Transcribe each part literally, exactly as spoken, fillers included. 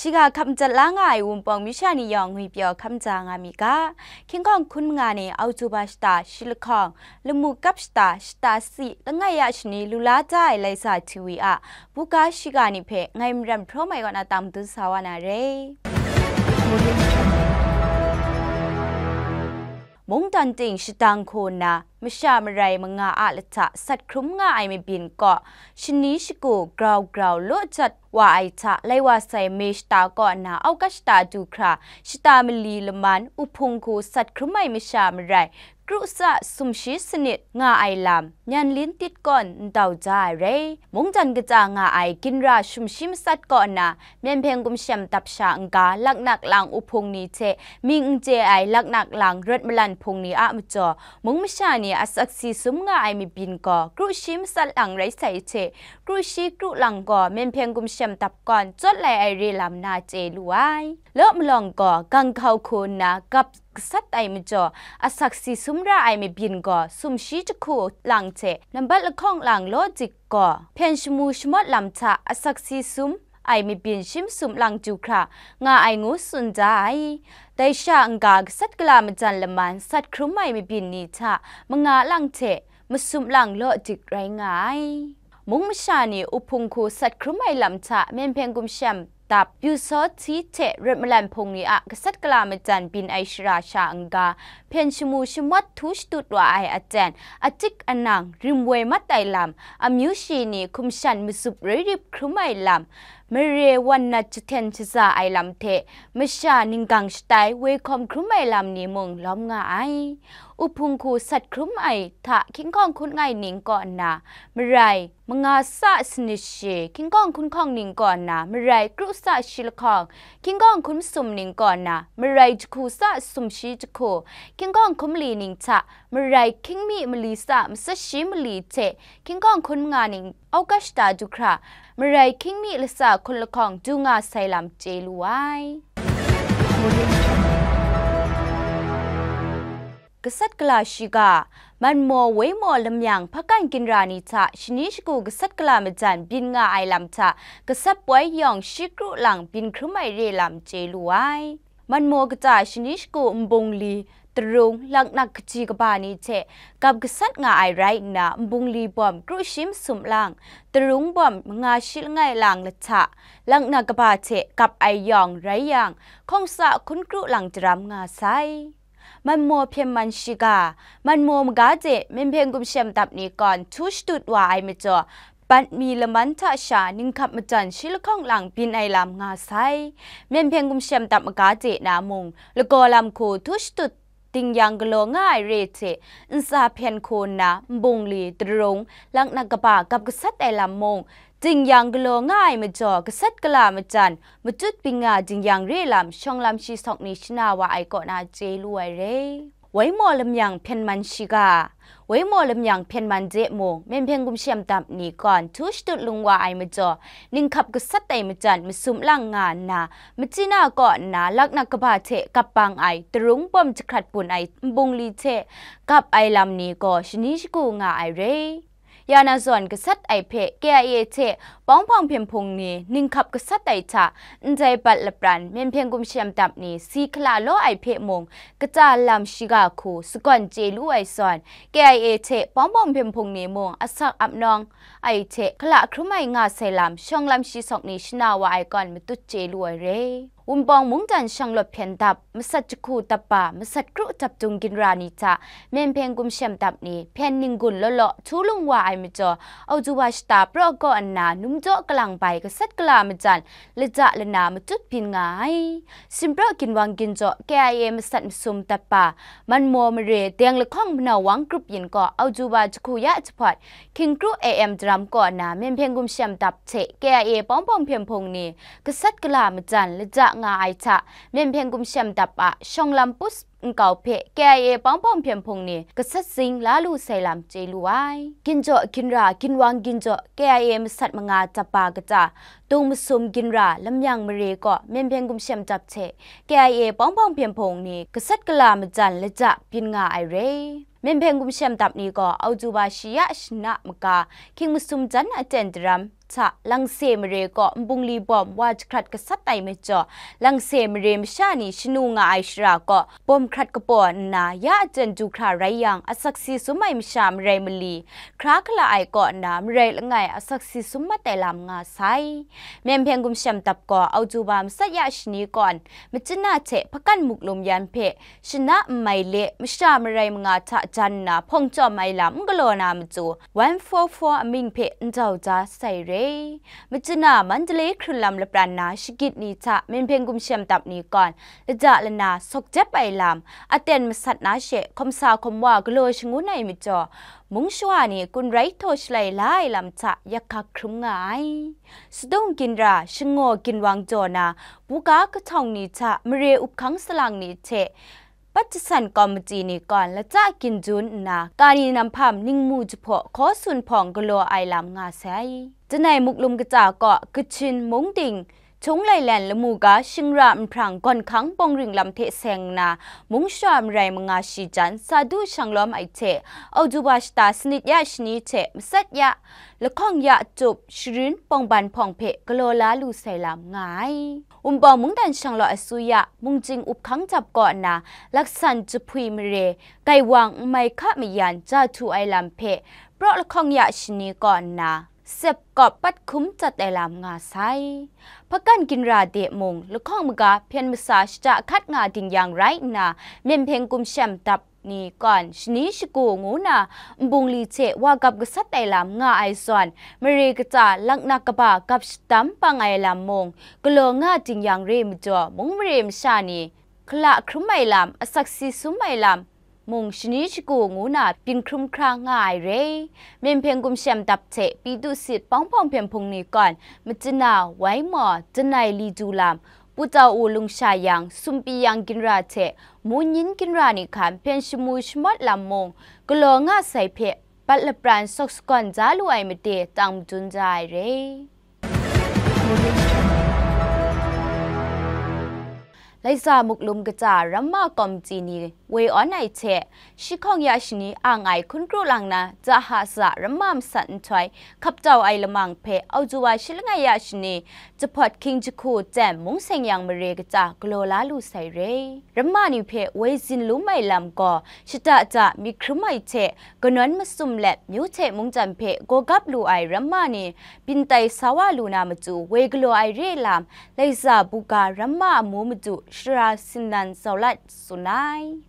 Shiga hkap madat la nga ai Wunpawng masha ni yawng ngwipyaw hkap maja nga mi ga. Hkying hkawng hkun manga ni Oktoba shata shi lahkawng, lamu kap shata, shata si, langai ya shani lu la da ai Laisa T V a buga shiga ni hpe ngai Maram Hpraw Mai kaw na tang madun sa wa na re. Mungdan ting shadang hku nna, masha marai manga a lahta sat hkrum nga ai mabyin kaw, shani shagu grau grau law jat wa ai hta, lai wa sai May shata kaw nna August shata du hkra, shata mali laman, uhpung hku sat hkrum ai masha marai, kru tsa sumshi sanit nga ai lam, Nyanlin Tit kawn ndau ja ai re. Mungdan kaja nga ai ginra sumshi matsat kaw nna, Myen Hpeng Gumshem dap sha n-ga, laknak lang uhpung ni hte mying n chye ai laknak lang rawt malan hpung ni a majaw, mung masha ni asak si sum nga ai mabyin gaw, kru shi matsat lang rai sai hte, kru shi kru lang gaw Myen Hpeng Gumshem dap kawn tsawt lai ai re lam na chye lu ai. Law malawng gaw, gang hkau hku nna gap gasat ai majaw, asak si sum ra ai mabyin gaw, sumshi jahku lang hte nambat lahkawng lang law dik gaw, hpyen shamu shamawt lam hta asak si sum ai mabyin shi masum lang du hkra nga ai ngu tsun da ai. Dai sha n-ga gasat gala majan laman sat hkrum ai mabyin ni hta manga lang hte masum lang law dik rai nga ai. Mung masha ni uhpung hku sat hkrum ai lam hta Myen Hpeng Gumshem dap, Pyu Saw Hti hte rawt malan hpung ni a gasat gala majan byin ai shara sha n-ga, hpyen shamu shamawt htu shatut wa ai aten, atik anang, rim woi mat ai lam, amyu shi ni hkum shan matsup roi rip hkrum ai lam, mare wan nat jahten shaza ai lam hte, masha ninggang shatai woi hkawm hkrum ai lam ni mung lawm nga ai. Uhpung hku sat hkrum ai hta hkying hkawng hkun ngai ning kaw nna, marai manga tsa sanit shi, hkying hkawng hkun hkawng ning kaw nna, marai kru tsa shi lahkawng, hkying hkawng hkun masum ning kaw nna, marai jahku tsa sumshi jahku, hkying hkawng hkun mali ning hta, marai hkying mi mali tsa matsat shi mali hte, hkying hkawng hkun manga ning August shata du hkra, marai hkying mi latsa hkun lahkawng du nga sai lam chye lu ai. Gasat gala shiga, Manmaw, Waimaw, Lamyang, Hpakan ginra ni hta shani shagu gasat gala majan byin nga ai lam hta, gasat poi yawng shi kru lang byin hkrum ai re lam chye lu ai. Manmaw kata shani shagu nbungli, tarung, laknak kaji kaba ni hte gap gasat nga ai rai nna, nbungli bawm kru shi masum lang, tarung bawm manga shi langai lang lahta, laknak kaba hte gap ai yawng rai yang, hkawng tsa hkun kru lang daram nga sai. Manmaw hpyen man shiga, Manmaw maga de Myen Hpeng Gumshem dap ni kawn htu shatut wa ai majaw, bat mi laman hta sha ninghkap majan shi lahkawng lang byin ai lam nga sai. Myen Hpeng Gumshem dap maga de na mung, lagaw lam hku htu shatut dingyang galaw nga ai re hte, ntsa hpyen hku nna, nbungli, darung, laknak kaba gap gasat ai lam mung, dingyang galaw nga ai majaw, gasat gala majan, matut byin nga dingyang re lam, shawng lam shi sawk ni shana wa ai kaw na chye lu ai re. Waimaw Lamyang hpyen man shiga, Waimaw Lamyang hpyen man de mung, Myen Hpeng Gumshem dap ni kawn htu shatut lung wa ai majaw, ninghkap gasat ai majan masum lang nga nna, machyi na kaw nna laknak kaba hte gap bang ai, tarung bawm jahkrat bun ai nbungli hte gap ai lam ni gaw shani shagu nga ai re. Ya na zawn gasat ai hpe K I A hte Pawng Hpawng Hpyen Hpung ni ninghkap gasat ai hta, ndai bat lapran Myen Hpyen Gumshem dap ni si hkala law ai hpe mung, kata lam shiga hku sagawn chye lu ai zawn, K I A hte Pawng Hpawng Hpyen Hpung ni mung asak ap nawng ai hte hkala hkrum ai nga sai lam, shawng lam shi sawk ni shana wa ai kawn matut chye lu ai re. Wunpawng mungdan shanglawt hpyen dap, masat jahku dap ba, masat kru dap dung ginra ni hta, Myen Hpyen Gumshem dap ni hpyen ning-gun law law htu lung wa ai majaw, Oktoba shata praw kaw nna num jaw kalang bai gasat gala majan, laja lana matut byin nga ai. Sinpraw ginwang ginjaw K I A masat masum dap ba, Manmaw mare Deng Lahkawng Manau Wang grup yin gaw Oktoba jahku ya jahpawt, hkying kru A M daram kaw nna Myen Hpyen Gumshem dap hte K I A Pawng Hpawng Hpyen Hpung ni gasat gala majan laja nga ai hta, Myen Hpyen Gumshem dap a shawng lam pus nkau hpe K I A Pawng Hpawng Hpyen Hpung ni gasat zing la lu sai lam chye lu ai. Ginjaw ginra, ginwang ginjaw K I A masat manga dap ba kata, Dung Masum ginra Lamyang mare kaw Myen Hpyen Gumshem dap hte K I A Pawng Hpawng Hpyen Hpung ni gasat gala majan laja byin nga ai re. Myen Hpyen Gumshem dap ni gaw Oktoba shi ya shana maga hkying masum jan aten daram hta langse mare kaw nbungli bawm wa jahkrat gasat ai majaw, langse mare masha ni shanu nga ai shara kaw bawm hkrat kapaw nna, ya aten du hkra rai yang, asak si sum ai masha marai mali, hkra hkala ai kaw nna marai langai asak si sum mat ai lam nga sai. Myen hpyen gumshem dap gaw Oktoba matsat ya shani kawn, Machina hte Hpakan Muklum yan hpe shana nmai le masha marai manga hta jan nna hpawng chyawm ai lam n galaw na matu, one four four amying hpe ndau ja sai re. Machina Mandalay hkrun lam lapran na shagit ni hta myen hpyen gumshem dap ni kawn, lada lana sawk jep ai lam, aten masat na she hkawm sa hkawm wa galaw shangun ai majaw, mung shawa ni kun rai htaw shalai la ai lam hta yak hkak hkrum nga ai. Sadung ginra, shangaw ginwang jaw na, buga kahtawng ni hta mare up hkang salang ni hte, pat jasan kawmiti ni kawn lata ginjun nna, kani namhpam ningmu jahpaw hkaw sun hpawng galaw ai lam nga sai. Janai Muklum kata kaw Kachin mung ting, Htung Lailen lamu ga shingra nhprang gawn hkang bawng ring lam hte seng nna, mung shawa marai manga shi jan sa du shang lawm ai hte, Oktoba shata sanit ya shani hte matsat ya lahkawng ya tup sharin pawngban hpawng hpe galaw la lu sai lam nga ai. Wunpawng mungdan shanglawt asuya, mungchying up hkang jap kaw nna, laksan jahpwi mare, gaiwang nmai hka mayan ja htu ai lam hpe, praw lahkawng ya shani kaw nna, sep kawp pat hkum cat ai lam nga sai. Hpakan ginra de mung, lahkawng maga hpyen masa shata hkat nga ding yang rai nna, myen hpyen gumshem dap ni kawn shani shagu ngu na nbungli hte wa gap gasat ai lam nga ai zawn, mare kata laknak kaba gap shadam pang ai lam mung galaw nga ding yang re majaw, mung mare masha ni hkala hkrum ai lam, asak si sum ai lam mung shani shagu ngu na byin hkrum hkra nga ai re. Myen hpyen gumshem dap hte Pitu Sit Pawng Pawng Hpyen Hpung ni kawn, Machina, Waimaw, Janai Li Du Lam, Putau U Lungsha Yang, Sumpi Yang ginra hte Munyin ginra ni hkan hpyen shamu shamawt lam mung galaw nga sai hpe, bat lapran sawk sagawn ja lu ai made tang madun ja ai re. Laiza Muklum kata ramma kawmti ni woi awn ai hte, shi hkawng ya shani ang ai hkun kru lang na, Jahaza ramma masat nhtoi hkap tau ai lamang hpe Oktoba shi langai ya shani jahpawt hkying jahku ten mung seng yang mare kata galaw la lu sai re. Ramma ni hpe woi zin lum ai lam gaw, shada da myit hkrum ai hte kanawn masum let, myu hte mungdan hpe gawgap lu ai ramma ni byin tai sa wa lu na matu, woi galaw ai re lam, Laiza buga ramma amu matu shara sinan zau lat tsun ai.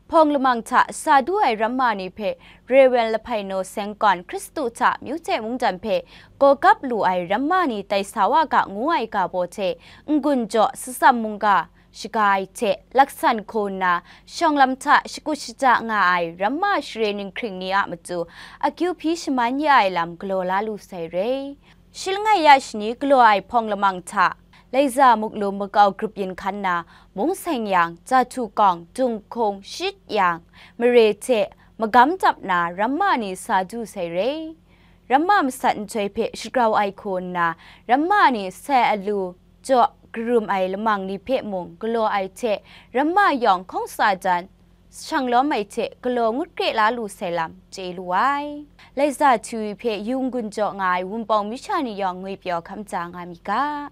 Hpawng lamang hta sa du ai ramma ni hpe Reverend Lahpai Naw Seng kawn Hkristu hta myu hte mungdan hpe gawgap lu ai ramma ni tai sa wa ga ngu ai ga baw hte, n-gun jaw satsam mungga shaga ai hte laksan hku nna, shawng lam hta shakut shaja nga ai ramma share ninghkring ni a matu, akyu hpyi shaman ya ai lam galaw la lu sai re. Shi langai ya shani galaw ai hpawng lamang hta, Laiza Muklum makau grup yin hkan na, mung seng yang, ja htu kawng, dung hkung, shit yang, mare hte magam dap na ramma ni sa du sai re. Ramma masat nhtoi hpe shagrau ai hku nna, ramma ni sai alu jaw karum ai lamang ni hpe mung galaw ai hte, ramma yawng hkawng sa jan, shang lawm ai hte galaw ngut kre la lu sai lam chye lu ai. Laiza Hti hpe yu n-gun jaw nga ai Wunpawng masha ni yawng ngwi pyaw hkam ja nga mi ga.